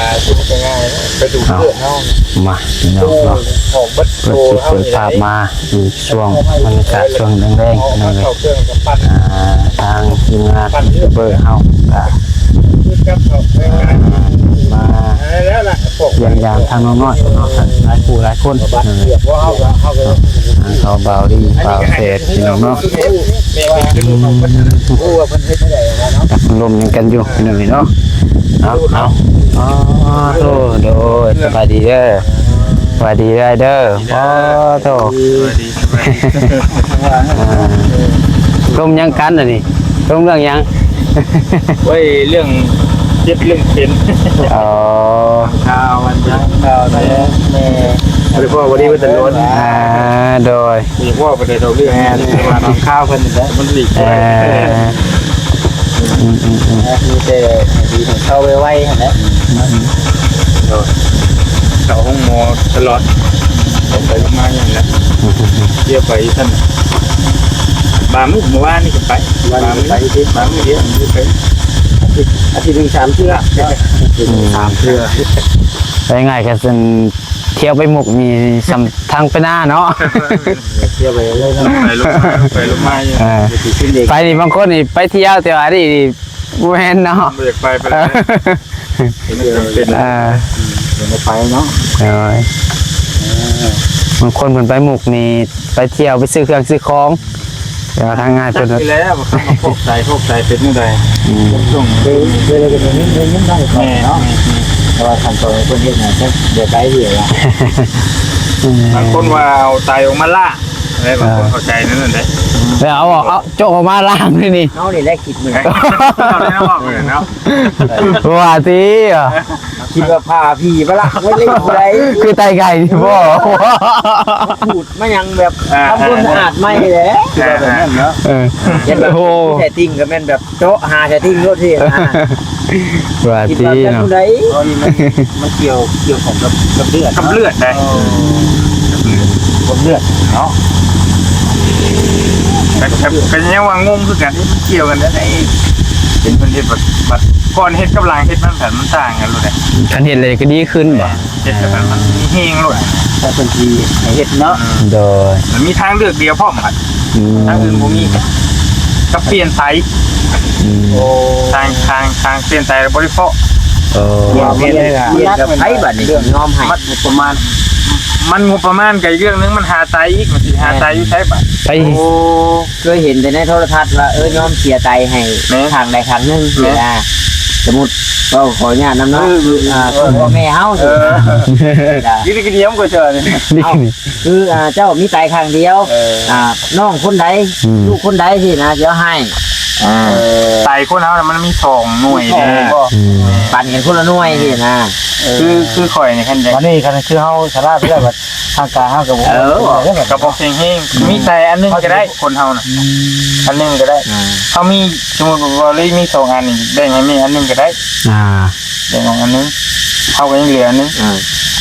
ເອົາ ມາພີ່ນ້ອງເນາະ ເປີດຄລິບເປີດພາບມາຢູ່ຊ່ວງບັນຍາກາດຊ່ວງແລງໆ ພີ່ນ້ອງເອີຍ ອ່າ ທາງທີມງານຢູທູບເບີເຮົາກະ ອ່າ ມາຢ້ຽມຢາມທາງນ້ອງນ້ອຍເນາະ ຫຼາຍຜູ້ຫຼາຍຄົນ ພີ່ນ້ອງເອີຍ ອ່າ ເຂົາບ່າວລີບ່າວແຊດ ພີ່ນ້ອງເນາະ ອືມ ລົມຍັງກັນຢູ່ ພີ່ນ້ອງເອີຍເນາະ ເອົາ ເອົາ ອໍ ໂທ ໂດຍ ສະບາຍດີເດີ ສະບາຍດີເດີ ອໍ ໂທ ສະບາຍດີ ອ່າ ລົມຍັງກັນອັນນີ້ ລົມເລື່ອງຫຍັງ? ໂອ້ຍ ເລື່ອງເຈັບເລື່ອງເປັນ ອໍ ຂ່າວອັນນັ້ນຂ່າວນີ້ ແມ່ ບໍ່ໄດ້ພໍ້ບໍ່ໄດ້ເປັນຕະຫຼອດ ອ່າ ໂດຍ ບໍ່ໄດ້ພໍ້ບໍ່ໄດ້ດອກເລື່ອງ ແມ່ນ ແຕ່ວ່ານຳຂ່າວເພິ່ນນີ້ແຫຼະ ມັນຫຼີກບໍ່ໄດ້ ເອີ ອືມໆໆ ມີແຕ່ໃຫ້ດີໃຫ້ເຊົາໄວໆຫັ້ນແຫຼະ ອືມ ໂດຍ ເຂົ້າໂຮງໝໍຕະຫຼອດ ລົງໄປລົງມາຢູ່ຫັ້ນແຫຼະ ອືມ ທ່ຽວໄປຢູ່ຊັ້ນ ບາງມື້ ມື້ວານນີ້ກໍໄປ ບາງມື້ໄປ ບາງມື້ດຽວໄປ ອາທິດ ອາທິດໜຶ່ງສາມເທື່ອ ອືມ ສາມເທື່ອ ໄປງ່າຍກໍຊັ້ນ ທ່ຽວໄປມຸກນີ້ສ່ຳທາງໄປນາເນາະ ທ່ຽວໄປເລີຍເນາະ ໄປລົງມາ ໄປລົງມາຢູ່ ເອີ ໄປນີ້ບາງຄົນນີ້ໄປທ່ຽວ ແຕ່ວ່າອັນນີ້ນີ້ບໍ່ແມ່ນເນາະ ບໍ່ຢາກໄປປານໃດ ເປັນເລື່ອງເປັນ ເອີ ບໍ່ໄດ້ໄປເນາະ ໂດຍ ເອີ ບາງຄົນເພິ່ນໄປມຸກນີ້ໄປທ່ຽວໄປຊື້ເຄື່ອງຊື້ຂອງ ແຕ່ວ່າທາງອ້າຍເພິ່ນ ຈັກຢູ່ແລ້ວ ຄຳວ່າພວກໄຕພວກໄຕເປັນຈັ່ງໃດ ອືມ ຊ່ວງ ຄື ຄືເລີຍກໍໄດ້ຍິນ ໄດ້ຍິນທາງ ແມ່ນ ເນາະ ແມ່ນ ແມ່ນ ແຕ່ວ່າຂັ້ນຕອນເພິ່ນເຮັດນະ ຈັກເດືອນໃດເດືອນລະ ອືມ ບາງຄົນວ່າເອົາໄຕອອກມາລ້າງ ເອີ ບາງຄົນເຂົ້າໃຈແນວນັ້ນເດ້ ແລ້ວເອົາ ເອົາ ເອົາ ເອົາ ເອົາ ເອົາ ເອົາ ເອົາ ເອົາ ເອົາ ເອົາ ເອົາ ເອົາ ເອົາ ເອົາ ເອົາ ວ່າຕິ ຄິດວ່າຜ້າຜີມາລ້າງໄວ້ເລີຍຜູ້ໃດ ຄືໄຕໄກ່ນີ້ບໍ່ ມາຂູດມາຫຍັງແບບ ອ່າ ທຳຄວາມສະອາດໃໝ່ແຫຼະ ຄິດວ່າແບບນັ້ນເນາະ ເອີ ໂອ້ໂຫ ແທ້ຈິງກໍແມ່ນແບບເຈາະຫາແທ້ຈິງໂລດເດ້ ວ່າຕິເນາະ ອັນນີ້ມັນ ມັນກ່ຽວ ກ່ຽວຂ້ອງກັບ ກັບເລືອດ ກັບເລືອດໄດ໋ ເອີ ກັບເລືອດເນາະ ກໍ ກໍ ກໍຍັງວ່າງົງຄືກັນ ມັນກ່ຽວກັນໄດ້ ເຫັນເພິ່ນເຮັດບັດ ບັດກ່ອນເຮັດກັບຫຼັງເຮັດມັນ ມັນຕ່າງກັນໂລດເດ້ ຄັນເຮັດແລ້ວກໍດີຂຶ້ນບໍ່ ເຮັດແລ້ວມັນມີແຮງໂລດ ຖ້າເພິ່ນຊິໃຫ້ເຮັດເນາະ ໂດຍ ມັນມີທາງເລືອກດຽວພ້ອມ ອືມ ທາງອື່ນບໍ່ມີ ກໍປ່ຽນໄຕ ອືມ ໂອ້ ທາງ ທາງ ທາງປ່ຽນໄຕແລ້ວບໍ່ໄດ້ເພາະ ເອີ ປ່ຽນ ປ່ຽນ ປ່ຽນກັບໃຜບັດນີ້ ຍອມໃຫ້ ມັນງົບປະມານ ມັນງົບປະມານກໍອີກເລື່ອງໜຶ່ງ ມັນຫາໄຕອີກ ມັນຊິຫາໄຕຢູ່ໃສບັດ ໄປ ໂອ້ ເຄີຍເຫັນແຕ່ໃນໂທລະທັດວ່າ ເອີ ຍອມເສຍໄຕໃຫ້ ແມ່ນ ຂ້າງໃດຂ້າງໜຶ່ງ ແມ່ນ ຊີ້ນະ ສົມມຸດ ເວົ້າຂໍອະນຸຍາດນຳເນາະ ເອີ ເອີ ເອີ ອ່າ ເອີ ພໍ່ແມ່ເຮົາ ເອີ ຊີ້ນະ ກິນກິນຍຳກໍເຊີນ ເອົ້າ ຄື ອ່າ ເຈົ້າມີໄຕຂ້າງດຽວ ເອີ ອ່າ ນ້ອງຄົນໃດ ອືມ ລູກຄົນໃດຊີ້ນະ ຊິເອົາໃຫ້ ອ່າ ເອີ ໄຕຄົນເຮົານະ ມັນມີສອງໜ່ວຍເດ້ ອືມ ປັນກັນຄົນລະໜ່ວຍຊີ້ນະ ເອີ ຄື ຄືຂ້ອຍນີ້ ຄັນ ບັດນີ້ຄັນຄືເຮົາຊະລາໄປແລ້ວ ຮ່າງກາຍເຮົາກໍບໍ່ ເອີ ກໍບໍ່ແຂງແຮງ ອືມ ມີແຕ່ອັນໜຶ່ງກໍໄດ້ ຄົນເຮົານະ ອືມ ອັນໜຶ່ງກໍໄດ້ ອ່າ ເຮົາມີ ສົມມຸດວ່າລີມີສອງອັນນີ້ ແບ່ງໃຫ້ແມ່ອັນໜຶ່ງກໍໄດ້ ອ່າ ແບ່ງອອກອັນໜຶ່ງ ເຮົາກໍຍັງເຫຼືອອັນໜຶ່ງ ອ່າ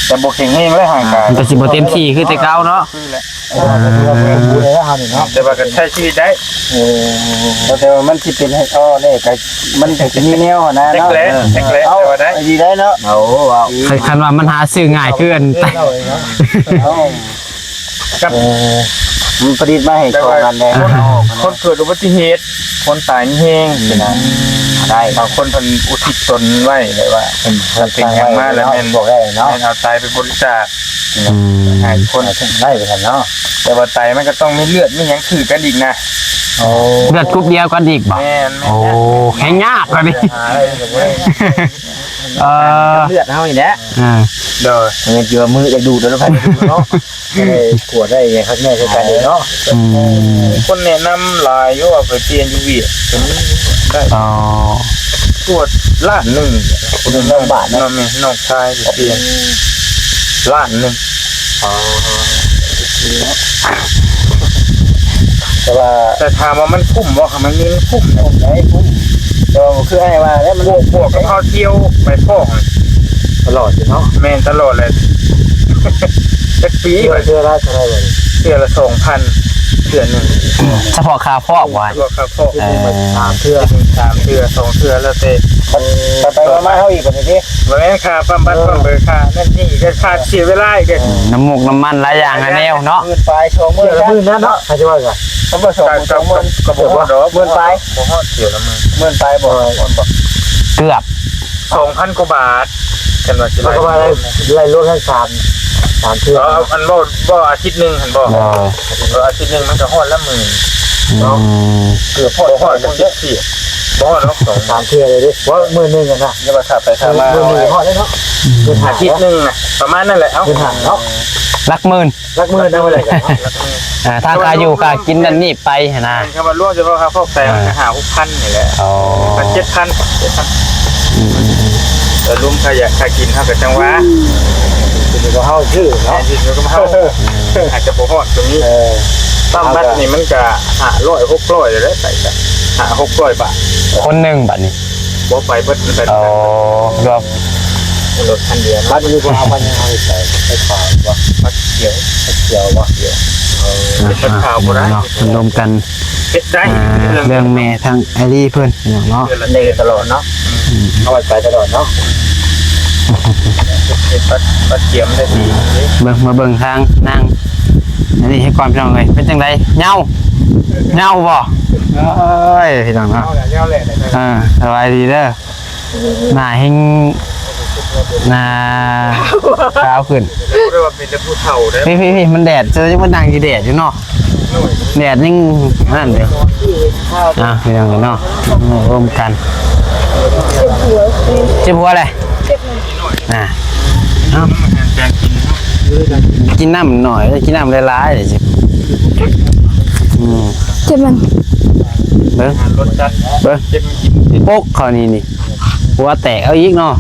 ແຕ່ບໍ່ແຂງແຮງແລ້ວຮ່າງກາຍ ອ່າ ມັນກໍຊິບໍ່ເຕັມທີ່ຄືແຕ່ເກົ່າເນາະ ຄືແຫຼະ ອ່າ ແຕ່ວ່າກໍໃຊ້ຊີວິດໄດ້ ໂອ້ ແຕ່ວ່າມັນຊິເປັນໃຫ້ ອໍ ແນ່ກໍ ມັນກໍຊິມີແນວຫັ້ນນະເນາະ ແຕກແຫຼະ ເອີ ແຕກແຫຼະ ເອົາ ແຕ່ວ່າໄດ້ ດີໄດ້ເນາະ ເອົາ ເອົາ ຄັນ ຄັນວ່າມັນຫາຊື້ງ່າຍຄືອັນ ເອົາ ເອົາ ກັບ ເອີ ມັນປະດິດມາໃຫ້ສອງອັນແລ້ວ ຄົນເກີດອຸບັດຕິເຫດ ຄົນຕາຍມີແຮງ ອືມ ຊີ້ນະ ໄດ້ ບາງຄົນເພິ່ນອຸທິດຕົນໄວ້ ແບບວ່າເພິ່ນ ເພິ່ນເປັນຫຍັງມາແລ້ວແມ່ນ ບອກໄດ້ເນາະ ແມ່ນເອົາໄຕໄປບໍລິຈາກ ອືມ ໃຫ້ຄົນໄດ້ຄືກັນເນາະ ແຕ່ວ່າໄຕມັນກໍຕ້ອງມີເລືອດມີຫຍັງຄືກັນອີກນະ ໂອ້ ເລືອດກຸ່ມດຽວກັນອີກບໍ່? ແມ່ນໆ ໂອ້ ແຮງຍາກກວ່ານີ້ ເອີ ເລືອດເຮົານີ້ແຫຼະ ອ່າ ໂດຍ ແມ່ນຊິວ່າມືຢາກດູດແລ້ວ ໃຜດູດເນາະ ໄດ້ກວດໄດ້ຫຍັງຄັກແນ່ຄືກັນເດເນາະ ອືມ ມີຄົນແນະນຳຫຼາຍຢູ່ວ່າໄປປ່ຽນຢູ່ຫວຽດ ກໍມີໄດ້ ອໍ ກວດລ້ານໜຶ່ງ ຄົນລະບາດເນາະ ນ້ອງຊາຍໄປປ່ຽນລ້ານໜຶ່ງ ອໍ ແຕ່ວ່າ ແຕ່ຖາມວ່າມັນຄຸ້ມບໍ່? ຄັນມັນມີມັນຄຸ້ມ ຄຸ້ມໄດ໋ ຄຸ້ມ ແຕ່ວ່າຄືອ້າຍວ່າແຫຼະ ມັນບວກ ບວກກັບເຮົາທ່ຽວໄປຟອກ ຕະຫຼອດຢູ່ເນາະ ແມ່ນຕະຫຼອດແຫຼະ ຈັກປີ ເທື່ອ ເທື່ອລະເທົ່າໃດບັດນີ້? ເທື່ອລະສອງພັນ ເທື່ອໜຶ່ງ ສະເພາະຄ່າຟອກບໍ່? ສະເພາະຄ່າຟອກ ເອີ ສາມເທື່ອ ສາມເທື່ອ ສອງເທື່ອ ແລ້ວແຕ່ ໄປໆມາໆ ເຮົາອີກບັດນີ້ຕິ ບໍ່ແມ່ນຄ່າປ້ຳບັດປ້ຳເບີ ຄ່ານັ້ນນີ້ອີກ ຄ່າເສຍເວລາອີກເດ້ ນ້ຳໝົກນ້ຳມັນຫຼາຍຢ່າງຫຼາຍແນວເນາະ ໝື່ນປາຍ ສອງໝື່ນ ເດືອນລະໝື່ນນະເນາະ ໃຜຊິວ່າກັນ ຄັນບໍ່ສອງໝື່ນ ສອງໝື່ນ ກໍບໍ່ຮອດດອກ ໝື່ນປາຍ ບໍ່ຮອດ ເດືອນລະໝື່ນ ໝື່ນປາຍບໍ່ ໝື່ນປາຍບໍ່ ເກືອບ ສອງພັນກວ່າບາດ ຄັນວ່າຊິໄລ່ ໄລ່ລວມທັງສາມ ສາມເທື່ອ ເອີ ອັນບໍ່ ບໍ່ອາທິດໜຶ່ງຫັ້ນບໍ່ ເອີ ອາທິດໜຶ່ງມັນກໍຮອດລະໝື່ນເນາະ ອືມ ເກືອບຮອດ ບໍ່ຮອດກໍເຈັດສິບ ບໍ່ຮອດດອກ ສອງ ສາມເທື່ອເລີຍເດ້ ບໍ່ ມື້ໜຶ່ງຫັ້ນນະ ຢ່າວ່າຖ້າໄປຖ້າມາ ມື້ໜຶ່ງຮອດແລ້ວເນາະ ອືມ ອາທິດໜຶ່ງນະ ປະມານນັ້ນແຫຼະ ເອົ້າ ມື້ໜຶ່ງເນາະ ຫຼັກໝື່ນ ຫຼັກໝື່ນເອົາໄວ້ແລ້ວກັນເນາະ ອ່າ ຄ່າຢູ່ຄ່າກິນນັ້ນນີ້ໄປຫັ້ນນະ ແມ່ນ ຄັນວ່າລວມສະເພາະຄ່າຟອກໄຕ ເອີ ມັນກໍຫ້າຫົກພັນນີ້ແຫຼະ ອໍ ເຈັດພັນ ເຈັດພັນ ອືມໆໆ ແລ້ວລວມຄ່າຢາຄ່າກິນເຮົາກໍຈັ່ງວ່າ ຂຶ້ນຢູ່ກັບເຮົາຊື່ເນາະ ແມ່ນ ຂຶ້ນຢູ່ກັບເຮົາ ອືມ ອາດຈະບໍ່ຮອດຕົງນີ້ ເອີ ປ້ຳບັດນີ້ມັນກໍຫ້າຮ້ອຍ ຫົກຮ້ອຍແລ້ວ ໄປກໍຫ້າຫົກຮ້ອຍບາດ ຄົນໜຶ່ງບັດນີ້ ບໍ່ໄປເບິດ ໄປ ອໍ ລວມ ລົດຄັນດຽວ ບັດຢູ່ບໍ່ເອົາ ບັດຍັງເອົາໃສ່ ໃສ່ຂາວບໍ່ ບັດຂຽວ ບັດຂຽວບໍ່ ຂຽວ ເອີ ບັດຂາວບໍ່ໄດ້ເນາະ ເພິ່ນລົມກັນ ເຮັດໄດ້ ອ່າ ເລື່ອງແມ່ທາງອ້າຍລີເພິ່ນເນາະ ເດືອນລະເດືອນຕະຫຼອດເນາະ ອືມ ເອົາໄວ້ໄປຕະຫຼອດເນາະ ເຮັດບັດ ບັດຂຽວມັນໄດ້ດີ ເບິ່ງ ມາເບິ່ງທາງນາງອັນນີ້ໃຫ້ກ່ອນ ພີ່ນ້ອງເອີຍ ເປັນຈັ່ງໃດ ເຍົາ ເຍົາບໍ່ ໂອ້ຍ ພີ່ນ້ອງເນາະ ເອົາແຫຼະ ເຍົາແຫຼະ ອ່າ ສະບາຍດີເດີ. ໜ້າແຮ່ງ ໜ້າຂາວຂຶ້ນ ບໍ່ໄດ້ວ່າເປັນແຕ່ຜູ້ເຖົ້າເດ້ ພີ່ໆໆ ມັນແດດ ເຈົ້າຍັງມານັ່ງຢູ່ແດດຢູ່ເນາະ ແດດຍັງນັ້ນເດ້ ອ່າ ພີ່ນ້ອງເນາະ ໂຮມກັນ ເຈັບຫົວ ເຈັບຫົວແຫຼະ ອ່າ ເອົາ ກິນນ້ຳໜ້ອຍ ກິນນ້ຳຫຼາຍໆ ອືມ ເຈັບມັນ ເບິ່ງ ລົດຈັດ ເບິ່ງ ເຈັບມັນກິນ ປົກເຂົານີ້ນີ້ ຫົວແຕກເອົາອີກເນາະ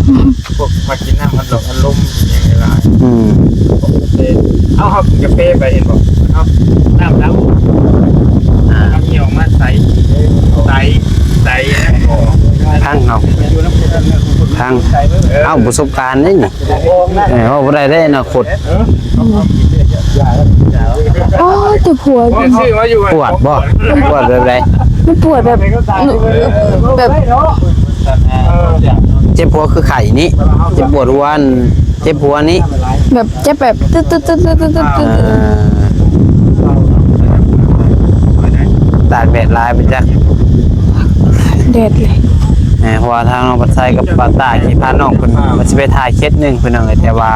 ພວກມາກິນນ້ຳອັດລົມ ອັດລົມຫຍັງຫຼາຍໆ ອືມ ເອົາ ເຮົາກິນກາເຟໄປເຫັນບໍ່ ເອົາ ນ້ຳດຳ ອ່າ ເອົານີ້ອອກມາໃສ່ ໃສ່ ໃສ່ ພັງເຮົາ ພັງ ເອີ ເອົາ ປະສົບການເດ້ນີ້ ເອີ ເວົ້າບໍ່ໄດ້ເດ້ອະນາຄົດ ໂອ້ຍ ເຈັບຫົວ ປວດບໍ່? ປວດແບບໃດ? ມັນປວດແບບ ແບບ ເຈັບຫົວຄືໄຂ້ນີ້ ເຈັບປວດຫົວ ອັນ ເຈັບຫົວນີ້ ແບບເຈັບແບບຕຶດໆໆໆໆ ອ່າ ຕາກແດດຫຼາຍໄປຈັກ ແດດເລີຍ ເອີ ເພາະວ່າທາງນ້ອງພັດໄຊກັບບ່າວຕ້າຊິພານ້ອງເພິ່ນ ວ່າຊິໄປຖ່າຍເຂດໜຶ່ງ ພີ່ນ້ອງເອີຍ ແຕ່ວ່າ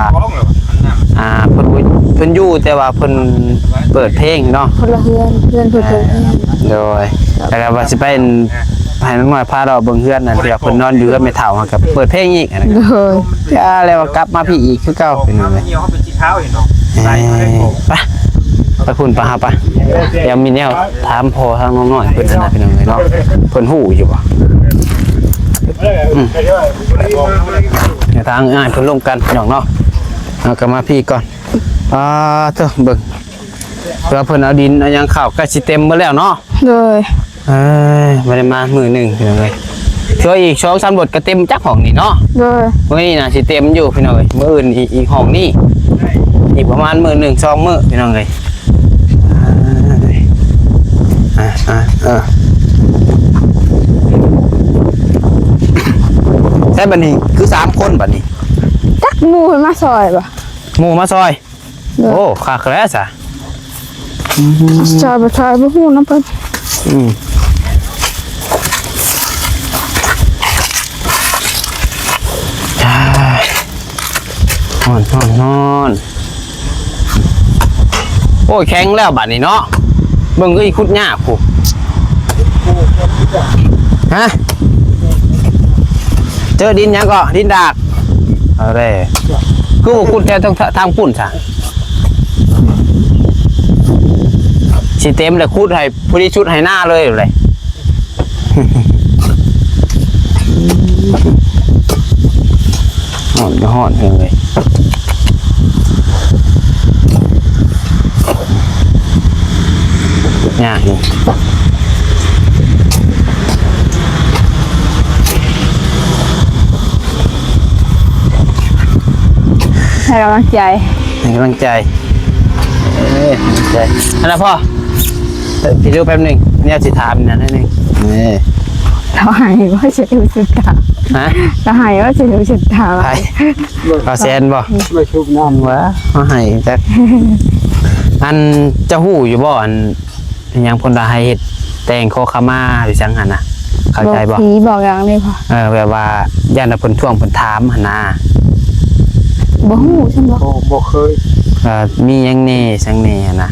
ອ່າ ເພິ່ນ ເພິ່ນຢູ່ ແຕ່ວ່າເພິ່ນເປີດເພງເນາະ ຄົນລະເຮືອນ ເຮືອນເພິ່ນເປີດເພງ ໂດຍ ແລ້ວກໍວ່າຊິໄປ ໃຫ້ນ້ອງນ້ອຍພາເລາະເບິ່ງເຮືອນນັ້ນ ທີ່ວ່າເພິ່ນນອນຢູ່ເຮືອນແມ່ເຖົ້າ ເຮົາກໍເປີດເພງອີກ ໂດຍ ຢ່າ ແລ້ວກໍກັບມາພີ້ອີກຄືເກົ່າ ພີ່ນ້ອງເອີຍ ເອີ ໄປ ໄປພຸ້ນ ໄປ ເຮົາໄປ ດຽວມີແນວຖາມພໍ່ທາງນ້ອງນ້ອຍເພິ່ນຫັ້ນນະ ພີ່ນ້ອງເອີຍເນາະ ເພິ່ນຮູ້ຢູ່ບໍ່? ອືມ ດຽວທາງອ້າຍເພິ່ນລົມກັນ ພີ່ນ້ອງເນາະ ເຮົາກໍມາພີ້ກ່ອນ ອ່າ ເທີ ເບິ່ງ ເພື່ອເພິ່ນເອົາດິນເອົາຫຍັງເຂົ້າ ໃກ້ຊິເຕັມໝົດແລ້ວເນາະ ໂດຍ ເອີຍ ບໍ່ໄດ້ມາມື້ໜຶ່ງ ພີ່ນ້ອງເອີຍ ຊ່ວຍອີກສອງສາມລົດກໍເຕັມຈັກຫ້ອງນີ້ເນາະ ໂດຍ ມື້ນີ້ນະຊິເຕັມຢູ່ ພີ່ນ້ອງເອີຍ ມື້ອື່ນອີກ ອີກຫ້ອງນີ້ ອີກປະມານມື້ໜຶ່ງສອງມື້ ພີ່ນ້ອງເອີຍ ອ່າ ອ່າ ເອີ ໃຊ້ບັດນີ້ຄືສາມຄົນບັດນີ້ ຈັກໝູ່ເພິ່ນມາຊ່ອຍບໍ່? ໝູ່ມາຊ່ອຍ ໂດຍ ໂອ້ ຄັກແລ້ວຊະ ອືມ ຊາຍບໍ່ຊາຍບໍ່ຮູ້ນຳເພິ່ນ ອືມ ຮ້ອນ ຮ້ອນ ຮ້ອນ ໂອ້ຍ ແຂງແລ້ວບາດນີ້ເນາະ ເບິ່ງຄືຊິຂຸດຍາກພຸ້ນ ຮະ ເຈີດິນຫຍັງເກາະ ດິນດາກ ເອົາແລ້ວ ຄືບໍ່ຂຸດແຖວທາງ ທາງພຸ້ນຊະ ຊິເຕັມແລ້ວ ຂຸດໃຫ້ພໍດີຊຸດໃຫ້ນາເລີຍແຫຼະ ຮ້ອນກໍຮ້ອນເຮີ້ຍ ຍາກຢູ່ ໃຫ້ກຳລັງໃຈ ໃຫ້ກຳລັງໃຈ ເອີ ໃຫ້ກຳລັງໃຈ ຫັ້ນລະພໍ່ ເອີ ພີ່ດູແປັບໜຶ່ງ ແນວຊິຖາມນີ້ນະໜ້ອຍໜຶ່ງ ນີ້ ເຂົາໃຫ້ບໍ່ ຊິຮູ້ສຶກຕາ ຮະ? ເຂົາໃຫ້ບໍ່ ຊິຮູ້ສຶກຕາ ໃຜ? ບ່າວແສນບໍ່? ມາຊຸບນ້ຳ ວ່າເຂົາໃຫ້ຈັກ ອັນເຈົ້າຮູ້ຢູ່ບໍ່ ອັນ ອີຫຍັງເພິ່ນວ່າໃຫ້ເຮັດແຕ່ງຂໍຂະມາ ຫຼື ຫຍັງຫັ້ນນະ ເຂົ້າໃຈບໍ່? ບອກຜີບອກຫຍັງນີ້ພໍ່? ເອີ ແບບວ່າຢ້ານວ່າເພິ່ນທວງເພິ່ນຖາມຫັ້ນນະ. ບໍ່ຮູ້ຊັ້ນບໍ່? ບໍ່ ບໍ່ເຄີຍ. ເອີ ມີຫຍັງແດ່ ຫຍັງແດ່ຫັ້ນນະ?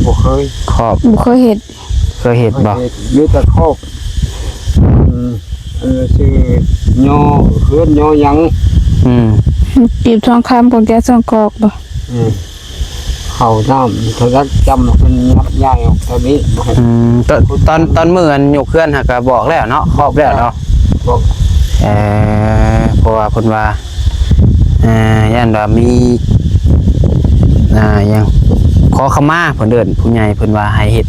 ບໍ່ເຄີຍ. ຄອບ ບໍ່ເຄີຍເຮັດ. ເຄີຍເຮັດບໍ່? ເຄີຍເຮັດ ມີແຕ່ຄອບ ອືມ ອັນຊື່ຍໍເຮືອນຍໍຫຍັງ. ອືມ ຈີບທອງຄຳ ຂອງແກສອງກອກບໍ່? ອືມ ເຂົ້ານ້ຳເທົ່ານັ້ນ ຈຳເພິ່ນຍັບຍ້າຍອອກເທົ່ານີ້ບໍ່ໃຫ້. ອືມ ຕອນ ຕອນ ຕອນມື້ອັນຍົກເຮືອນຫາກະບອກແລ້ວເນາະ ຄອບແລ້ວເນາະ ບອກ. ເອີ ເພາະວ່າເພິ່ນວ່າ ອ່າ ຢ້ານວ່າມີ ອ່າ ຫຍັງ ຂໍຂະມາ ເພິ່ນເອີ້ນ ຜູ້ໃຫຍ່ເພິ່ນວ່າໃຫ້ເຮັດ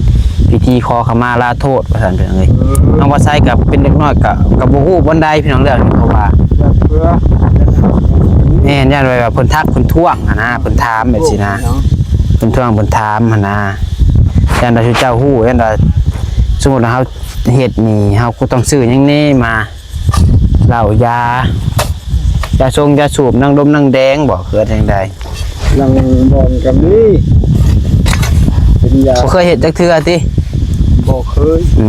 ພິທີຂໍຂະມາລາໂທດວ່າຊັ້ນ ເພິ່ນເອີຍ. ເອີ ນ້ອງບ່າວໄຊກໍເປັນເດັກນ້ອຍ ກໍ ກໍບໍ່ຮູ້ປານໃດພີ່ນ້ອງເລື່ອງນີ້ ເພາະວ່າ ແມ່ນ ຢ້ານວ່າເພິ່ນທັກເພິ່ນທ້ວງຫັ້ນນະ ເພິ່ນຖາມແບບຊີ້ນະ ເພິ່ນທ້ວງເພິ່ນຖາມຫັ້ນນະ. ຢ້ານວ່າເຈົ້າຮູ້ ຢ້ານວ່າສົມມຸດວ່າເຮົາເຮັດນີ້ ເຮົາກໍຕ້ອງຊື້ຫຍັງແດ່ມາ ເຫຼົ້າ ຢາ ຢາຊົງຢາສູບ ນັງດົມນັງແດງບໍ່ ຄືຈັ່ງໃດ? ນັງບ່ອນກໍມີ ເປັນຢາ. ບໍ່ເຄີຍເຮັດຈັກເທື່ອຕິ? ບໍ່ເຄີຍ. ອື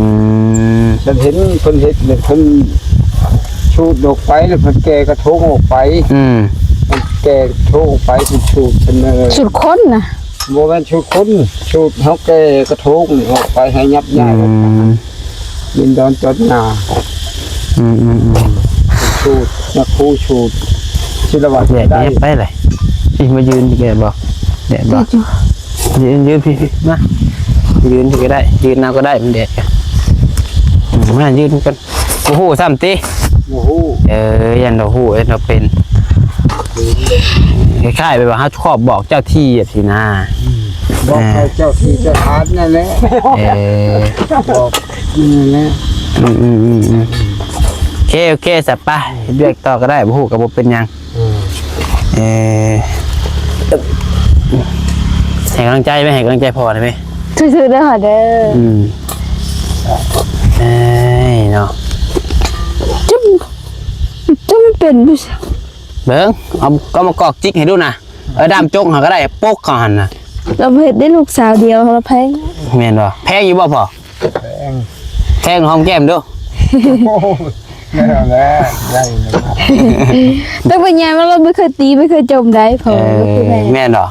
ມ ສັນເຫັນເພິ່ນເຮັດ ເພິ່ນສູດອອກໄປ ແລ້ວເພິ່ນແກ່ກະທົງອອກໄປ. ອືມ ເພິ່ນແກ່ກະທົງອອກໄປ ເພິ່ນສູດ ເພິ່ນ ເອີ ສູດຄົນນະ. ບໍ່ແມ່ນສູດຄົນ ສູດເຮົາແກ່ກະໂທກນີ້ອອກໄປໃຫ້ຍັບຍ້າຍ. ອືມ ດິນດອນຕົ້ນນາ. ອືມໆໆ ສູດ ນັກຄູສູດ ສິລະວັດ. ແດດ ແດດໄປເລີຍ. ຊິມາຢືນຢູ່ແດດບໍ່? ແດດບໍ່? ແດດຢູ່. ຢືນ ຢືນພີ້ໆ ມາ ຢືນພີ້ກໍໄດ້ ຢືນເອົາກໍໄດ້ ມັນແດດ. ອືມ ມາຢືນກັນ. ບໍ່ຮູ້ຊ້ຳຕິ? ບໍ່ຮູ້. ເອີ ຢ້ານບໍ່ຮູ້ ຢ້ານບໍ່ເປັນ. ອືມ ຄ້າຍໆ ແບບວ່າເຮົາຄອບບອກເຈົ້າທີ່ຊີ້ນະ. ອືມ ບອກໃຫ້ເຈົ້າທີ່ເຈົ້າທາງນັ້ນແຫຼະ. ເອີ ບອກນັ້ນແຫຼະ. ອືມໆໆໆ ໂອເຄ ໂອເຄ ສະປະ ເຮັດວຽກຕໍ່ກໍໄດ້ ບໍ່ຮູ້ກໍບໍ່ເປັນຫຍັງ. ອືມ ເອີ ໃຫ້ກຳລັງໃຈໄໝ? ໃຫ້ກຳລັງໃຈພໍ່ໄດ້ໄໝ? ສູ້ໆ ເດີພໍ່ເດີ. ອືມ ເອີຍເນາະ ຈຳ ຈຳເປັນ ເບິ່ງ ເອົາ ເອົາມາກອກຈິກໃຫ້ດູນະ. ເອີ ດ້າມຈົກຫັ້ນກໍໄດ້ ປົກເຂົາຫັ້ນນະ. ລາວເຮັດໄດ້ລູກສາວດຽວ ລາວແພງ. ແມ່ນບໍ່? ແພງຢູ່ບໍ່ພໍ່? ແພງ ແພງຫອມແກ້ມດູ. ໂອ້ຍ ແມ່ນແລ້ວ ໄດ້ແລ້ວ. ແຕ່ວ່າຍາມລາວບໍ່ເຄີຍຕີ ບໍ່ເຄີຍຈົ່ມໄດ້ພໍ່. ເອີ ແມ່ນບໍ່?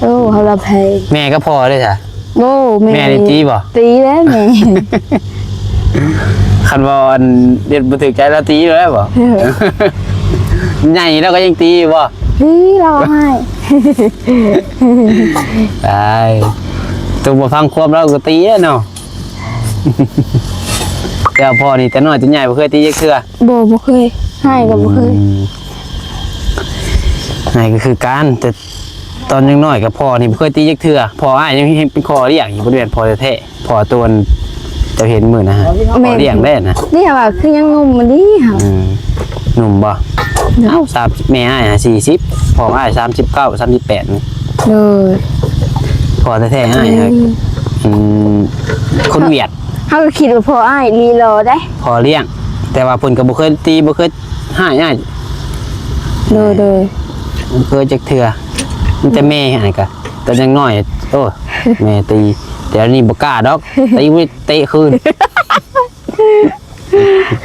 ໂອ້ ເຮົາລະແພງ. ແມ່ກັບພໍ່ເດ້ຊະ? ໂອ້ ແມ່ ແມ່ນີ້ຕີບໍ່? ຕີແລ້ວແມ່. ຄັນວ່າອັນເຮັດບໍ່ຖືກໃຈລາວຕີຢູ່ແລ້ວບໍ່? ເອີ ໃຫຍ່ລາວກໍຍັງຕີຢູ່ບໍ່? ຕີ ລາວໃຫ້. ຕາຍ ຕົວບໍ່ຟັງຄວາມລາວກໍຕີແລ້ວເນາະ. ແຕ່ພໍ່ນີ້ແຕ່ນ້ອຍແຕ່ໃຫຍ່ບໍ່ເຄີຍຕີຈັກເທື່ອ? ບໍ່ ບໍ່ເຄີຍ. ໃຫ້ກໍບໍ່ເຄີຍ. ອືມ ໃຫ້ກໍຄືກັນ ແຕ່ ຕອນຍັງນ້ອຍກັບພໍ່ນີ້ບໍ່ເຄີຍຕີຈັກເທື່ອ. ພໍ່ອ້າຍຍັງເປັນພໍ່ລ້ຽງຢູ່ ບໍ່ແມ່ນພໍ່ແທ້ໆ ພໍ່ຕົວເຈົ້າເຫັນມື້ນະ ພໍ່ລ້ຽງແທ້ນະ. ນີ້ວ່າຄືຍັງໜຸ່ມຢູ່ນີ້ຫາ. ອືມ ໜຸ່ມບໍ່? ເອົ້າ ສາມ ແມ່ອ້າຍຫ້າສິບ ພໍ່ອ້າຍສາມສິບເກົ້າ ສາມສິບແປດນີ້. ໂດຍ ພໍ່ແທ້ໆ ອ້າຍ. ອືມ ອືມ ຄົນຫວຽດ. ເຮົາກໍຄິດວ່າພໍ່ອ້າຍນີ້ຫຼໍ່ເດ້ ພໍ່ລ້ຽງ ແຕ່ວ່າເພິ່ນກໍບໍ່ເຄີຍຕີ ບໍ່ເຄີຍ ອ້າຍ ອ້າຍ. ໂດຍ ໂດຍ ບໍ່ເຄີຍຈັກເທື່ອ ມີແຕ່ແມ່ຫັ້ນກະ ຕອນຍັງນ້ອຍ ໂອ້ ແມ່ຕີ ແຕ່ດຽວນີ້ບໍ່ກ້າດອກ ຕີ ເຕະຄືນ.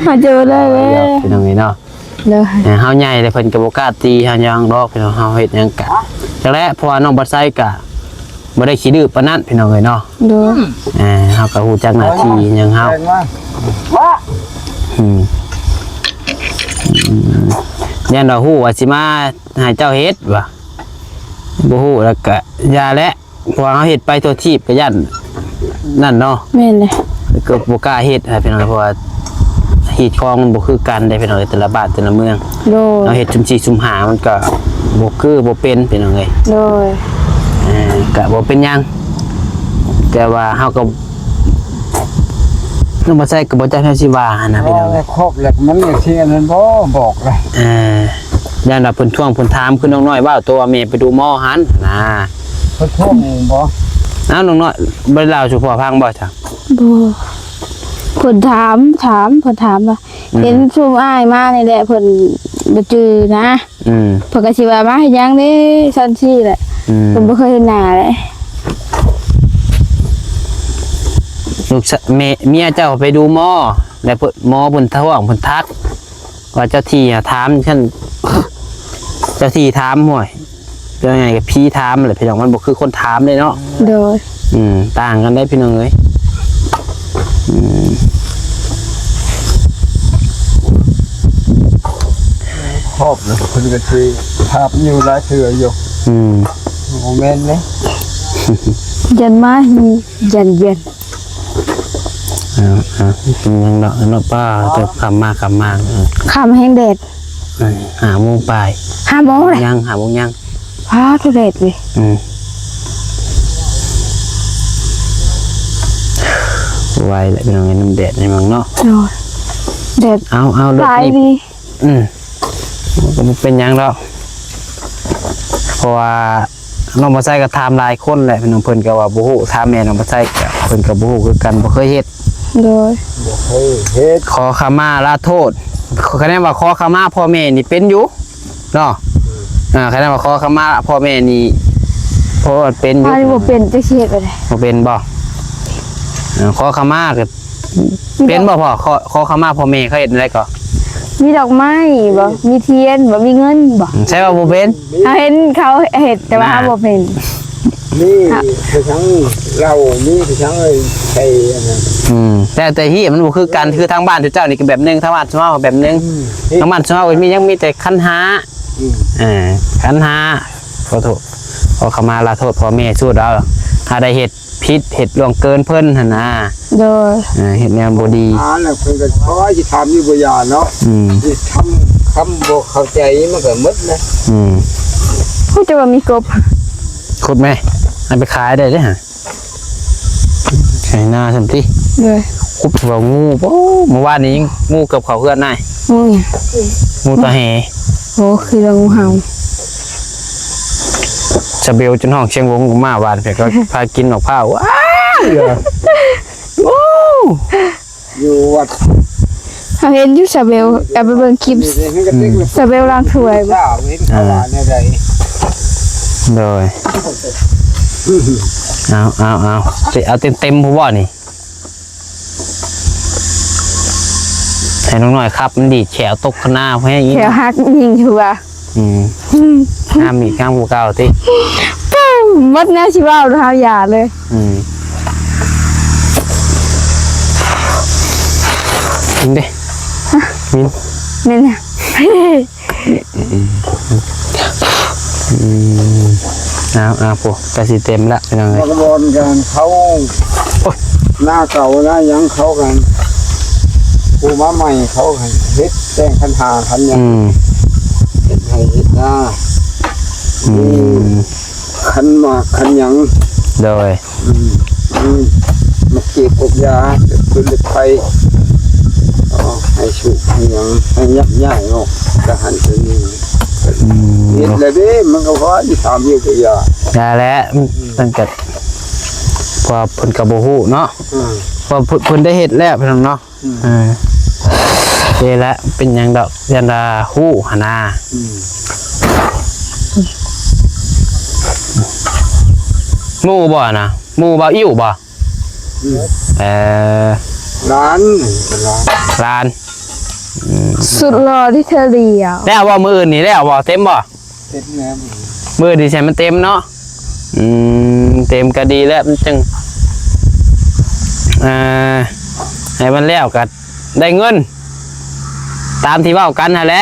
ເຮົາເຈີໄດ້ແລ້ວ ພີ່ນ້ອງເອີຍເນາະ. ໂດຍ ເຮົາໃຫຍ່ແລ້ວ ເພິ່ນກໍບໍ່ກ້າຕີເຮົາຫຍັງດອກ ພີ່ນ້ອງ. ເຮົາເຮັດຫຍັງກະຈັກແຫຼະ ເພາະວ່ານ້ອງບັດໄຊກະ ບໍ່ໄດ້ຂີ້ດື້ປານນັ້ນ ພີ່ນ້ອງເອີຍເນາະ. ໂດຍ ເຮົາກໍຮູ້ຈັກໜ້າທີ່ຫຍັງເຮົາ. ອືມ ຢ້ານວ່າຮູ້ວ່າຊິມາໃຫ້ເຈົ້າເຮັດວ່າ ບໍ່ຮູ້ແລ້ວກະຢ່າແຫຼະ ເພາະວ່າເຮົາເຮັດໄປທົ່ວທີບກໍຢ້ານນັ້ນເນາະ. ແມ່ນແຫຼະ ກໍບໍ່ກ້າເຮັດ ພີ່ນ້ອງ ເພາະວ່າຮີດຄອງມັນບໍ່ຄືກັນເດ້ ພີ່ນ້ອງເອີຍ ແຕ່ລະບ້ານແຕ່ລະເມືອງ. ໂດຍ ເຮົາເຮັດຊຸມສີ່ຊຸມຫ້າມັນກໍບໍ່ຄືບໍ່ເປັນ ພີ່ນ້ອງເອີຍ. ໂດຍ ເອີ ກໍບໍ່ເປັນຫຍັງ ແຕ່ວ່າເຮົາກໍ ນ້ອງບໍ່ໃສ່ກໍບໍ່ຈັກແນວຊິວ່າຫັ້ນນະ ພີ່ນ້ອງເອີຍ. ຄອບແລ້ວມັນຊິອັນນັ້ນບໍ່ ບອກລະ ເອີ ຢ້ານວ່າເພິ່ນທວງເພິ່ນຖາມ ຄືນ້ອງນ້ອຍເວົ້າ ໂຕວ່າແມ່ໄປດູໝໍຫັ້ນນະ. ເພິ່ນທວງບໍ່? ອ້າວ ນ້ອງນ້ອຍບໍ່ໄດ້ເລົ່າສູ່ພໍ່ຟັງບໍ່ຊະ? ບໍ່. ເພິ່ນຖາມ ຖາມ ເພິ່ນຖາມວ່າ ອືມ ເຫັນຊຸມອ້າຍມານີ້ແຫຼະ ເພິ່ນບໍ່ຈື່ນະ ອືມ ເພິ່ນກໍຊິວ່າ ມາເຮັດຫຍັງເດ້ ຊັ້ນຊີ້ແຫຼະ ອືມ ເພິ່ນບໍ່ເຄີຍເຫັນໜ້າເດ້. ລູກສະ ແມ່ ເມຍເຈົ້າໄປດູໝໍ ແລ້ວເພິ່ນ ໝໍເພິ່ນທ້ວງ ເພິ່ນທັກ ວ່າເຈົ້າທີ່ຖາມຊັ້ນ ເຈົ້າທີ່ຖາມ ຫ້ວຍ ເຈົ້າໃຫຍ່ກັບຜີຖາມແຫຼະພີ່ນ້ອງ ມັນບໍ່ຄືຄົນຖາມເດ້ເນາະ. ໂດຍ ອືມ ຕ່າງກັນເດ້ພີ່ນ້ອງເອີຍ. ອືມ ຮອບເພິ່ນກໍຊິຖາມຢູ່ຫຼາຍເທື່ອຢູ່. ອືມ ບໍ່ແມ່ນເດ້ ຢ້ານໝາ ຢ້ານ ຢ້ານ ເອົາ ເອົາ ເປັນຫຍັງດອກເນາະ ປ້າ ເຈົ້າຄ່ຳມາ ຄ່ຳມາ ເອີ ຄ່ຳແຮງແດດ ເອີ ຫ້າໂມງປາຍ ຫ້າໂມງແລ້ວ ຍັງ ຫ້າໂມງຍັງ ອ້າ ໂຕແດດເວີຍ ອືມ ໄວແຫຼະພີ່ນ້ອງເອີຍ ນ້ຳແດດໃນເມືອງເນາະ ໂດຍ ແດດ ເອົາ ເອົາ ລົດນີ້ ອືມ ມັນກໍບໍ່ເປັນຫຍັງດອກ ເພາະວ່າ ນ້ອງບໍ່ໃຊ້ກໍຖາມຫຼາຍຄົນແຫຼະ ພີ່ນ້ອງ ເພິ່ນກໍວ່າບໍ່ຮູ້ ຖາມແມ່ນ້ອງບໍ່ໃຊ້ກໍ ເພິ່ນກໍບໍ່ຮູ້ຄືກັນ ບໍ່ເຄີຍເຮັດ ໂດຍ ບໍ່ເຄີຍເຮັດ ຂໍຂະມາລາໂທດ ຄະແນນວ່າຂໍຂະມາພໍ່ແມ່ນີ້ເປັນຢູ່ເນາະ ອືມ ອ່າ ຄະແນນວ່າຂໍຂະມາພໍ່ແມ່ນີ້ ເພາະວ່າເປັນຢູ່ ອັນນີ້ບໍ່ເປັນ ຈັກຊິເຮັດແບບໃດ ບໍ່ເປັນບໍ່ ອ່າ ຂໍຂະມາກໍ ເປັນບໍ່ພໍ່ ຂໍ ຂໍຂະມາພໍ່ແມ່ ເຂົາເຮັດແນວໃດກໍ ມີດອກໄມ້ບໍ່ ມີທຽນບໍ່ ມີເງິນບໍ່ ໃຊ່ວ່າບໍ່ເປັນ ເຮົາເຫັນເຂົາເຮັດ ແຕ່ວ່າເຮົາບໍ່ເປັນ ມີຄືທັງເຫຼົ້າ ມີຄືທັງໄອ້ໃສ່ອັນນັ້ນ ອືມ ແຕ່ ແຕ່ທີ່ມັນບໍ່ຄືກັນ ຄືທາງບ້ານເຈົ້ານີ້ກໍແບບໜຶ່ງ ທາງບ້ານຊາວເຮົາແບບໜຶ່ງ ອືມ ທາງບ້ານຊາວເຮົາກໍມີ ຍັງມີແຕ່ຂັນຫ້າ ອືມ ເອີ ຂັນຫ້າ ຂໍໂທດ ຂໍຂະມາລາໂທດພໍ່ແມ່ ສູດເອົາ ຖ້າໄດ້ເຮັດ ຜິດ ເຮັດລ່ວງເກີນເພິ່ນຫັ້ນນະ ໂດຍ ເອີ ເຮັດແນວບໍ່ດີ ອ່າ ແລ້ວເພິ່ນກໍຂໍຊິຖາມຢູ່ບໍ່ຢ່າເນາະ ອືມ ຊິທຳຄຳບໍ່ເຂົ້າໃຈ ມັນກໍໝົດນະ ອືມ ຮູ້ແຕ່ວ່າມີກົບ ຂຸດແມ ເອົາໄປຂາຍໄດ້ເດ້ຫະ ໃຫ້ນາຊັ້ນຕິ ໂດຍ ຂຸດວ່າງູ ໂອ້ ມື້ວານນີ້ງູເກືອບເຂົ້າເຮືອນນາຍ ງູຫຍັງ ງູຕາແຫ ໂອ້ ຄືວ່າງູເຫົ່າ ສະເບວຈົນຮ້ອງສຽງວົງອອກມາ ວານເພິ່ນກໍພາກິນໝາກພ້າວ ວ້າວ ໂອ້ ຢູ່ວັດ ເຮົາເຫັນຢູ່ ສະເບວ ເອົາໄປເບິ່ງຄລິບ ອືມ ສະເບວລ້າງຖ້ວຍ ເຫັນເຂົາວ່າແນວໃດ ໂດຍ ເອົາ ເອົາ ເອົາ ຊິເອົາເຕັມໆ ພຸ້ນບໍ່ນີ້? ໃຫ້ນ້ອງນ້ອຍຂັບ ມັນດີດແຂ້ວຕົກຄະນາ ແຂວຫັກຍິງຢູ່ວ່າ ອືມ ງາມອີກ ງາມກວ່າເກົ່າຕິ ປຶ້ມ ໝົດແນວຊິເວົ້າ ເຮົາຢ່າເລີຍ ອືມ ເຫັນເດ້ ຮະ ມີ ແມ່ນຫຍັງ? ອືມ ເອົາ ເອົາ ໂອ້ ໃກ້ຊິເຕັມລະ ພີ່ນ້ອງເອີຍ ມັກບອນກັນເຂົາ ໂອ້ຍ ໜ້າເກົ່າໜ້າຫຍັງເຂົາກັນ ຜູ້ມາໃໝ່ເຂົາເຮັດແຕ່ງຂັນຫ້າຂັນຫຍັງ ອືມ ເຮັດໄຮ່ເຮັດນາ ອືມ ມີຂັນໝາກຂັນຫຍັງ ໂດຍ ອືມ ອືມ ມາເກັບພວກຢາ ເປັນຟືນເປັນໄຟ ເອົາໃຫ້ສຸກໃຫ້ຫຍັງ ໃຫ້ຍັບຍ້າຍອອກຈາກຫັ້ນຈາກນີ້ ອືມ ເຮັດແລ້ວເດ້ ມັນກໍພໍຊິຖາມຢູ່ກໍຢ່າ ຢ່າແຫຼະ ອືມ ມັນກໍ ເພາະວ່າເພິ່ນກໍບໍ່ຮູ້ເນາະ ອືມ ເພາະເພິ່ນ ເພິ່ນໄດ້ເຮັດແລ້ວ ພີ່ນ້ອງເນາະ ອືມ ເອີ ເດລະ ເປັນຫຍັງດອກ ຢ້ານວ່າຮູ້ຫັ້ນນະ ອືມ ໝູ່ບໍ່ນະ ໝູ່ບ່າວອິ້ວບໍ່? ອືມ ເອີ ຫຼານ ຫຼານ ອືມ ສຸດຫຼໍ່ທີ່ເທື່ອດຽວ ແລ້ວບໍ່? ມື້ອື່ນນີ້ແລ້ວບໍ່? ເຕັມບໍ່? ເຕັມແລ້ວ ມື້ນີ້ໃສ່ມັນເຕັມເນາະ ອືມ ເຕັມກໍດີແລ້ວ ມັນຈຶ່ງ ອ່າ ໃຫ້ມັນແລ້ວກໍໄດ້ເງິນ ຕາມທີ່ເວົ້າກັນຫັ້ນແຫຼະ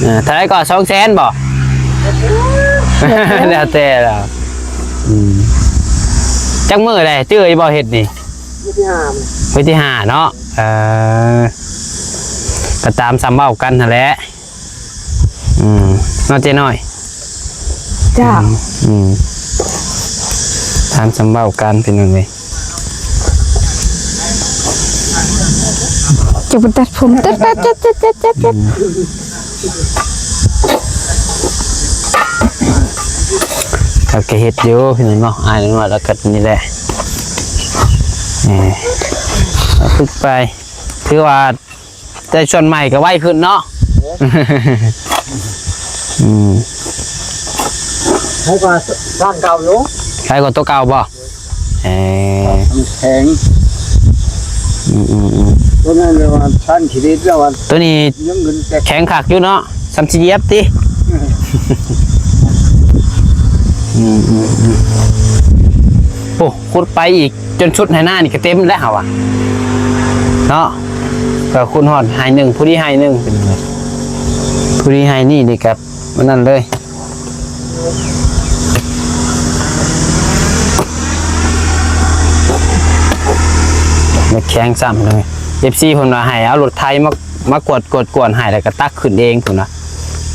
ເອີ ເທົ່າໃດກໍ ສອງແສນບໍ່? ແລ້ວແຕ່ລະ ອືມ ຈັກມື້ແລ້ວ ຈື່ຢູ່ບໍ່ເຮັດນີ້? ມື້ທີຫ້າ ມື້ທີຫ້າເນາະ ເອີ ກໍຕາມສ່ຳເວົ້າກັນຫັ້ນແຫຼະ ອືມ ເນາະເຈ້ນ້ອຍ ເຈົ້າ ອືມ ຕາມສ່ຳເວົ້າກັນ ພີ່ນ້ອງເອີຍ ຈະໄປຕັດຜົມ ຕັດ ຕັດ ຕັດ ຕັດ ຕັດ ຕັດ ຕັດ ອືມ ເຂົາກໍເຮັດຢູ່ ພີ່ນ້ອງເນາະ ອ້າຍນ້ອຍແລ້ວກໍນີ້ແຫຼະ ເອີ ຝຶກໄປ ຖືວ່າ ແຕ່ສ່ວນໃໝ່ກໍໄວຂຶ້ນເນາະ. ເອີ ອືມ ໃຫ້ກວ່າສ້າງເກົ່າຢູ່. ໄວກວ່າຕົວເກົ່າບໍ່? ເອີ ມັນແຂງ. ອືມໆໆ ຕົວນັ້ນລະວ່າສ້າງຂີ້ເຫຼັດລະວ່າ ຕົວນີ້ຍັງເງິນແຕກ ແຂງຄັກຢູ່ເນາະ ສ່ຳຊິຢຽບຕິ. ອືມ ອືມໆໆ ໂອ້ ຂຸດໄປອີກ ຈົນສຸດໄຮ່ນານີ້ກໍເຕັມແລ້ວເຮົາວ່າເນາະ. ກໍຂຸດຮອດໄຮ່ໜຶ່ງ ພໍດີໄຮ່ໜຶ່ງ ພໍດີໄຮ່ນີ້ນີ້ກໍອັນນັ້ນເລີຍ. ແຂງຊ້ຳເລີຍ ເອັຟຊີ ເພິ່ນວ່າໃຫ້ເອົາລົດໄຖມາ ມາກວດ ກວດກວນໃຫ້ ແລ້ວກໍຕັກຂຶ້ນເອງພຸ້ນນະ.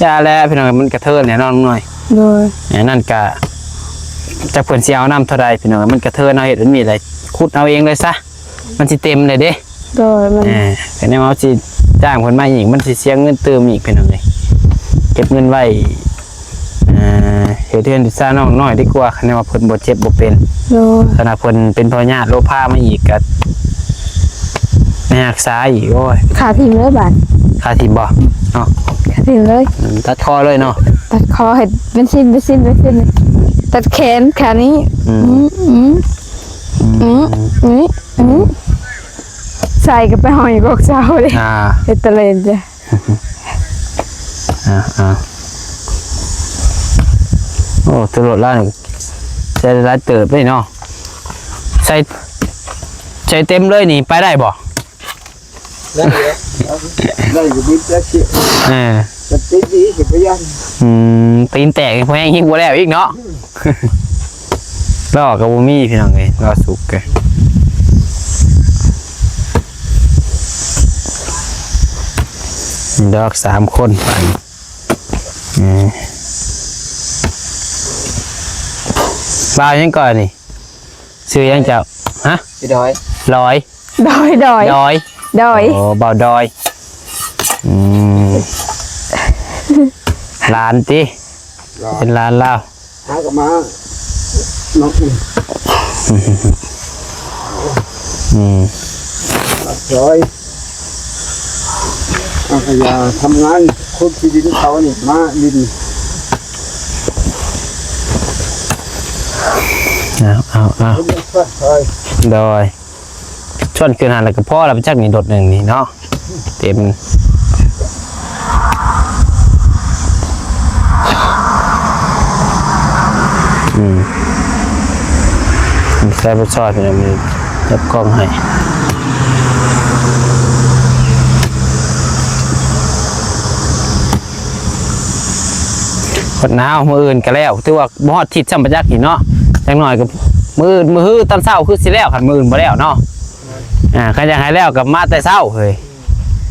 ຢ່າແຫຼະພີ່ນ້ອງ ມັນກະເທີນແນ່ນອນນ້ອຍ. ໂດຍ ອັນນັ້ນກະ ຈັກເພິ່ນຊິເອົານຳເທົ່າໃດພີ່ນ້ອງ ມັນກະເທີນ ເຮົາເຮັດແບບນີ້ແຫຼະ ຂຸດເອົາເອງເລີຍຊະ ມັນຊິເຕັມເລີຍເດ້. ໂດຍ ມັນ ເອີ ຄັນແນວເຮົາຊິຈ້າງເພິ່ນມາອີກ ມັນຊິເສຍເງິນຕື່ມອີກພີ່ນ້ອງເອີຍ. ເກັບເງິນໄວ້ ເອີ ເຮັດເຮືອນຊານນ້ອງນ້ອຍດີກວ່າ ຄັນແນວວ່າເພິ່ນບໍ່ເຈັບບໍ່ເປັນ. ໂດຍ ຄັນວ່າເພິ່ນເປັນພະຍາດໂລພາມາອີກກໍ ໄປຮັກສາອີກ ໂອ້ຍ ຂ້າຖິ້ມເລີຍບາດ ຂ້າຖິ້ມບໍ່ເນາະ ຂ້າຖິ້ມເລີຍ. ອືມ ຕັດຄໍເລີຍເນາະ ຕັດຄໍໃຫ້ເປັນຊິ້ນ ເປັນຊິ້ນ ເປັນຊິ້ນ ຕັດແຂນຂານີ້. ອືມ ອືມ ອືມ ອືມ ອືມ ໃສ່ກໍໄປຫ້ອຍກອກເສົາເດ້. ອ່າ ເຮັດຕະເລນຈ້ະ. ອ່າ ອ່າ ໂອ້ ໂຕລົດລາວນີ້ໃສ່ຫຼາຍເຕີບເດ້ເນາະ. ໃສ່ ໃສ່ເຕັມເລີຍນີ້ ໄປໄດ້ບໍ່? ໄດ້ຢູ່ ໄດ້ຢູ່ ບິດແລ້ວຊິ ເອີ ແຕ່ຕີນດີຊິບໍ່ຢ້ານ. ອືມ ຕີນແຕກນີ້ພໍແຮງ ຮີບບໍ່ແລ້ວອີກເນາະ. ລໍ້ກໍບໍ່ມີພີ່ນ້ອງເອີຍ ລໍ້ສຸກເອີຍ. ດອກສາມຄົນ ເອີ ບ່າວຫຍັງກ່ອນນີ້? ຊື່ຫຍັງເຈົ້າ? ຮະ? ຊື່ດອຍ. ລອຍ? ດອຍ ດອຍ ດອຍ ດອຍ. ໂອ້ ບ່າວດອຍ. ອືມ ຫຼານຕິ? ຫຼານ ເປັນຫຼານລາວ. ຫາກໍມາເນາະ. ອືມ ດອຍ ເອົາຂະຫຍາທຳງານ ຂຸດທີ່ດິນເຂົານີ້ມາຫຼິ້ນ. ເອົາ ເອົາ ເອົາ ດອຍ ຊວນຂຶ້ນຫັ້ນແລ້ວກໍພໍແລ້ວ ໄປຈັກນີ້ລົດໜຶ່ງນີ້ເນາະ ເຕັມ. ອືມ ໃສ່ບໍ່ຊອດ ເປັນຫຍັງມັນຈັບກ້ອງໃຫ້. ຮອດໜາວ ມື້ອື່ນກໍແລ້ວ ຖືວ່າບໍ່ຮອດທິດຊ້ຳປະຈັກນີ້ເນາະ. ຢ່າງໜ້ອຍກໍມື້ອື່ນ ມື້ຮືຕອນເຊົ້າຄືຊິແລ້ວ ຄັນມື້ອື່ນບໍ່ແລ້ວເນາະ. ອ່າ ຄັນຢາກໃຫ້ແລ້ວກໍມາແຕ່ເຊົ້າເຮີ້ຍ.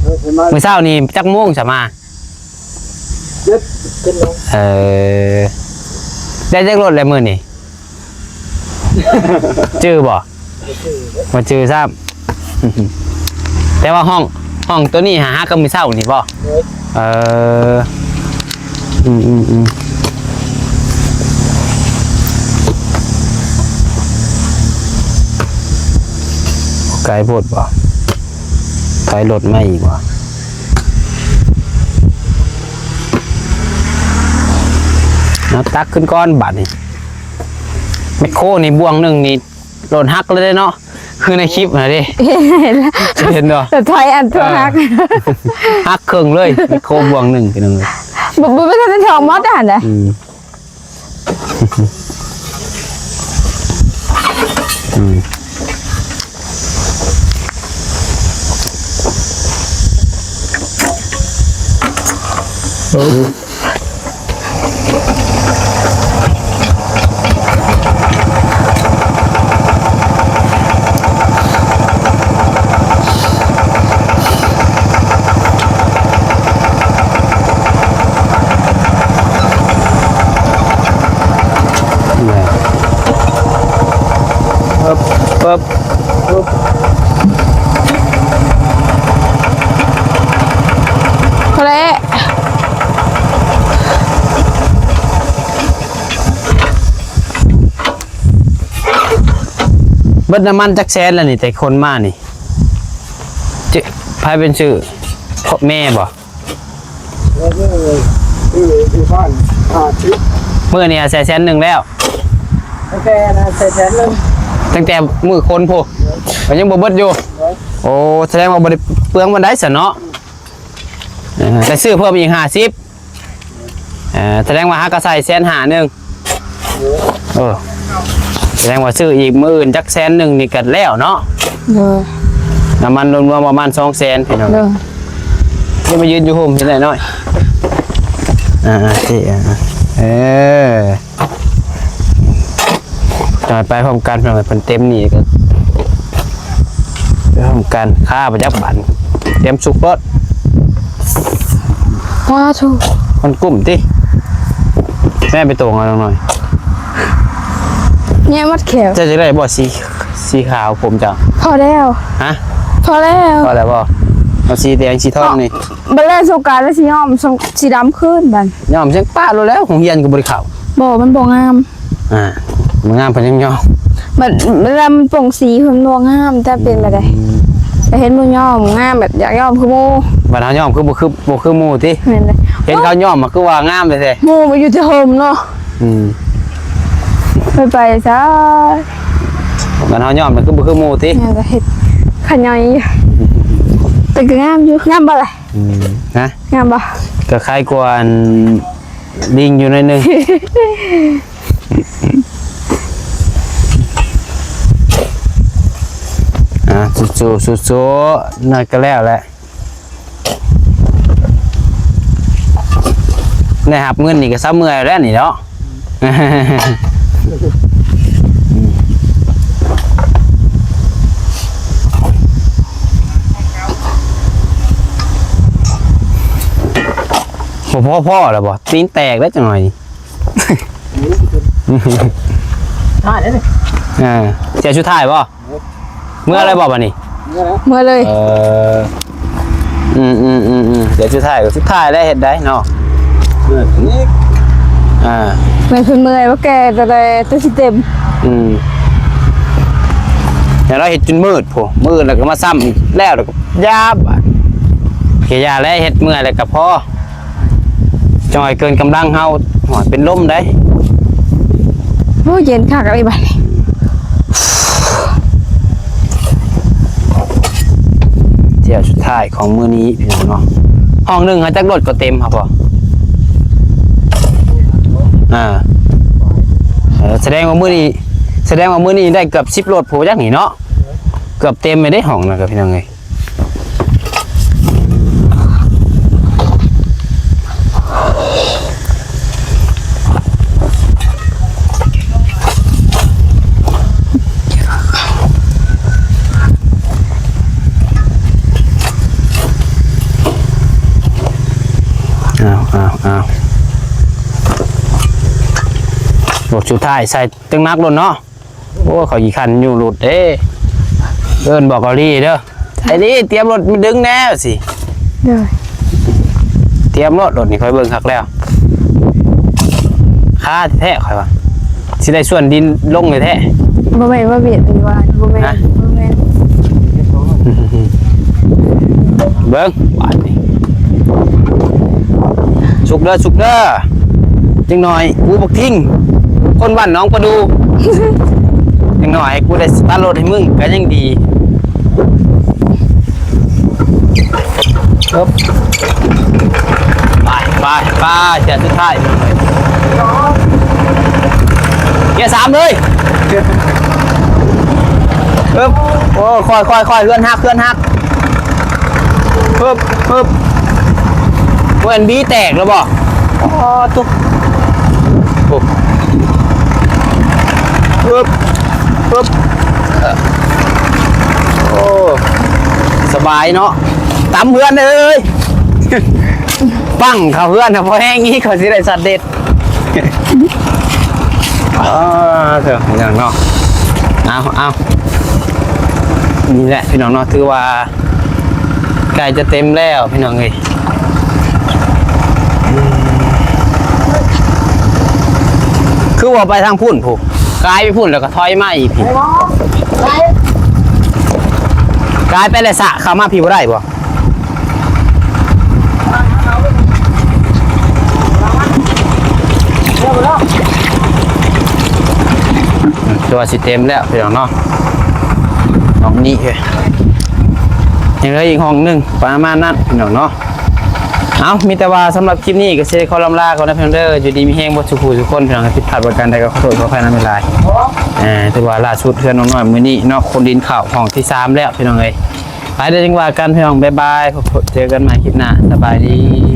ເອີ ມື້ເຊົ້ານີ້ຈັກໂມງຊະມາ? ເຈັດ ເຈັດໂມງ. ເອີ ໄດ້ຈັກລົດແລ້ວມື້ນີ້? ຈື່ບໍ່? ບໍ່ຈື່ ບໍ່ຈື່ຊ້ຳ. ແຕ່ວ່າຫ້ອງ ຫ້ອງໂຕນີ້ຫາ ຫາກັບມື້ເຊົ້ານີ້ບໍ່? ໂດຍ. ເອີ ອືມໆໆ ໄກໂພດບໍ່? ຖອຍລົດມາອີກບໍ່? ເອົາ ຕັກຂຶ້ນກ່ອນບາດນີ້. ແມັກໂຄນີ້ບ່ວງໜຶ່ງນີ້ ໂດນຫັກເລີຍເນາະ ຄືໃນຄລິບຫັ້ນເດ້. ເຫັນແລ້ວ ເຫັນບໍ່? ແຕ່ຖອຍອັນຕົວຫັກ ເອີ ຫັກເຄິ່ງເລີຍ ແມັກໂຄບ່ວງໜຶ່ງ ພີ່ນ້ອງເອີຍ. ບໍ່ ບໍ່ ບໍ່ທັນໄດ້ຖອກໝົດຫັ້ນນະ. ອືມ ອືມ. ປຶບ ປຶບ ປຶບ ພໍແລ້ວ. ເບິດນ້ຳມັນຈັກແສນແລ້ວນີ້ ແຕ່ຂົນມານີ້? ໃຜເປັນຊື້? ພໍ່ແມ່ບໍ່? ເອີ ຊື້ ຊື້ຢູ່ບ້ານຫ້າສິບ. ມື້ນີ້ໃສ່ແສນໜຶ່ງແລ້ວ. ຕັ້ງແຕ່ນັ້ນໃສ່ແສນໜຶ່ງ ຕັ້ງແຕ່ມື້ຄົນພຸ້ນ ກໍຍັງບໍ່ເບິດຢູ່. ໂອ້ ສະແດງວ່າບໍ່ໄດ້ເປືອງປານໃດຊັ້ນເນາະ. ເອີ ໄດ້ຊື້ເພີ່ມອີກຫ້າສິບ. ເອີ ສະແດງວ່າຫາກໍໃສ່ແສນຫ້າໜຶ່ງ. ເອີ ສະແດງວ່າຊື້ອີກມື້ອື່ນຈັກແສນໜຶ່ງນີ້ກໍແລ້ວເນາະ. ໂດຍ ນ້ຳມັນລວມໆປະມານສອງແສນ ພີ່ນ້ອງ. ໂດຍ ນີ້ມາຢືນຢູ່ຮົ່ມພີ້ແຫຼະນ້ອຍ. ອ່າ ອ່າ ເອີ ຈອຍໄປພ້ອມກັນ ເພິ່ນເຕັມນີ້ກໍໄປພ້ອມກັນ. ຂ້າໄປຈັກບາດ ຕຽມສຸກໂລດ. ສາທຸ. ມັນກຸ້ມຕິ ແມ່ໄປໂຕງເອົາໜ້ອຍ. ແຍະໝົດແຂວ. ເຈົ້າຈະໄດ້ບໍ່ ສີ ສີຂາວຜົມເຈົ້າ? ພໍແລ້ວ. ຮະ? ພໍແລ້ວ. ພໍແລ້ວບໍ່? ເອົາສີແດງ ສີທອງນີ້. ບັດແລ້ວສົງການແລ້ວຊິຍ້ອມ ສ- ສີດຳຄືນບັດ. ຍ້ອມຈັ່ງປະໂລດແລ້ວ ໂຮງຮຽນກໍບໍ່ໄດ້ເຂົ້າ. ບໍ່ ມັນບໍ່ງາມ. ອ່າ ມັນງາມເພິ່ນຍັງຍ້ອມ. ບັດເວລາມັນປົງສີເພິ່ນບໍ່ງາມ ຈະເປັນແບບໃດ? ອືມ ໄປເຫັນໝູ່ຍ້ອມງາມ ແບບຢາກຍ້ອມຄືໝູ່. ບັດເຮົາຍ້ອມຄືບໍ່ຄື ບໍ່ຄືໝູ່ຕິ? ແມ່ນແຫຼະ. ເຫັນເຂົາຍ້ອມມາຄືວ່າງາມແທ້ໆ. ໝູ່ມັນຢູ່ແຕ່ຮົ່ມເນາະ. ອືມ ໄປ ໄປຊະ. ບັດເຮົາຍ້ອມມັນຄືບໍ່ຄືໝູ່ຕິ? ແມ່ນແຫຼະ ເຮັດຂະຫຍ້ອຍຢູ່. ແຕ່ກໍງາມຢູ່. ງາມບໍ່ລະ? ອືມ ຮະ? ງາມບໍ່? ກໍຄ້າຍກວ່າອັນ ລິງຢູ່ໜ້ອຍໜຶ່ງ. ອ່າ ສູ້ໆ ສູ້ໆ ໜ້ອຍກໍແລ້ວແຫຼະ. ໄດ້ຮັບເງິນນີ້ກໍເຊົາເມື່ອຍແລ້ວນີ້ເນາະ. ບໍ່ພໍ ພໍແລ້ວບໍ່? ຕີນແຕກແລ້ວຈັກໜ້ອຍນີ້. ຖ່າຍໄດ້ນີ້. ເອີ ເທື່ອສຸດທ້າຍບໍ່? ເອີ ເມື່ອແລ້ວບໍ່ບັດນີ້? ເມື່ອແລ້ວ ເມື່ອເລີຍ. ເອີ ອືມໆໆໆ ເທື່ອສຸດທ້າຍກໍສຸດທ້າຍແລ້ວ ເຮັດໄດ້ເນາະ. ເອີ ນີ້ ອ່າ ແມ່ນເພິ່ນເມື່ອຍບໍ່ແກ່ ແຕ່ ແຕ່ຊິເຕັມ. ອືມ ແລ້ວເຮົາເຮັດຈົນມືດພຸ້ນ ມື້ອື່ນແລ້ວກໍມາຊ້ຳອີກ ແລ້ວ ແລ້ວກໍຢາບາດ ກະຢ່າແລ້ວ ເຮັດເມື່ອຍແລ້ວກໍພໍ. ຈ່ອຍເກີນກຳລັງເຮົາ ໂອ້ຍ ເປັນລົມໄດ໋. ໂອ້ຍ ເຢັນຄັກເລີຍບັດນີ້. ທ່ຽວສຸດທ້າຍຂອງມື້ນີ້ພີ່ນ້ອງເນາະ. ຫ້ອງໜຶ່ງຫາຈັກລົດກໍເຕັມ ຫາພໍ. ອ່າ ເອີ ສະແດງວ່າມື້ນີ້ ສະແດງວ່າມື້ນີ້ໄດ້ເກືອບສິບລົດພຸ້ນຈັກນີ້ເນາະ. ເກືອບເຕັມເລີຍເດ້ ຫ້ອງນັ້ນກໍ ພີ່ນ້ອງເອີຍ. ອ້າວ ອ້າວ ອ້າວ ລົດສຸດທ້າຍໃສ່ ຕຶງໜັກໂລດເນາະ. ໂອ້ ເຂົາຂີ້ຄັນຢູ່ລົດເດ້. ເອີ້ນບອກເກົາຫຼີເດີ. ໄອ້ດີ ຕຽມລົດມາດຶງແນ່ຊິ. ໂດຍ. ຕຽມໂລດ ລົດນີ້ຂ້ອຍເບິ່ງຄັກແລ້ວ. ຄາແທ້ໆ ຂ້ອຍວ່າ ຊິໄດ້ສ່ວນດິນລົງແທ້ໆ. ບໍ່ແມ່ນວ່າເວດອັນນີ້ວ່າ ບໍ່ແມ່ນ ຮະ? ບໍ່ແມ່ນ. ເບິ່ງບາດນີ້ ສຸກເດີ ສຸກເດີ. ຈັກໜ້ອຍກູບັກທິງ ຄົນບ້ານໜອງປະດູ ຈັກໜ້ອຍກູໄດ້ສະຕາດລົດໃຫ້ມຶງກໍຍັງດີ. ເອີບ ໄປ ໄປ ໄປ ເທື່ອສຸດທ້າຍ ເກີຍສາມເລີຍ. ເອີບ ໂອ້ ຄ່ອຍໆໆ ເຮືອນຫັກ ເຮືອນຫັກ. ປຶບ ປຶບ ແມ່ນບີແຕກແລ້ວບໍ່? ອໍ ຕຸ ໂອ້ ປຶບ ປຶບ ໂອ້ ສະບາຍເນາະ ຕຳເຮືອນເອີຍ. ປັ້ງເຂົ້າເຮືອນນະ ພໍແຮງອີກ ຂ້ອຍຊິໄດ້ຊັດເດັດ. ອ່າ ເຖິງຫຍັງເນາະ. ເອົາ ເອົາ ນີ້ແຫຼະພີ່ນ້ອງເນາະ ຖືວ່າໃກ້ຈະເຕັມແລ້ວພີ່ນ້ອງເອີຍ. ຄືວ່າໄປທາງພຸ້ນພຸ້ນ ກາຍໄປພຸ້ນແລ້ວກໍຖອຍມາອີກພີ້ ກາຍໄປແລ້ວສະເຂົ້າມາພີ້ບໍ່ໄດ້ບໍ່? ວ່າຊິເຕັມແລ້ວພີ່ນ້ອງເນາະ. ຫ້ອງນີ້ເອີຍ ຍັງເຫຼືອອີກຫ້ອງໜຶ່ງ ປະມານນັ້ນພີ່ນ້ອງເນາະ. ເອົາ ມີແຕ່ວ່າສຳລັບຄລິບນີ້ກໍຊິໄດ້ຂໍລ່ຳລາກ່ອນນະພີ່ນ້ອງເດີ. ຢູ່ດີມີແຮງເບິດສູ່ຜູ້ສູ່ຄົນພີ່ນ້ອງ. ຜິດພາດປະການໃດກໍຂໍໂທດຂໍອະໄພນຳຫຼາຍໆ. ເອີ ຖືວ່າລ່າສຸດເຮືອນນ້ອງນ້ອຍມື້ນີ້ເນາະ ຄົນດິນເຂົ້າຫ້ອງທີສາມແລ້ວພີ່ນ້ອງເອີຍ. ໄປເດີ ຈັ່ງວ່າກັນພີ່ນ້ອງ. ບາຍບາຍ ພົບເຈີກັນໃໝ່ຄລິບໜ້າ. ສະບາຍດີ.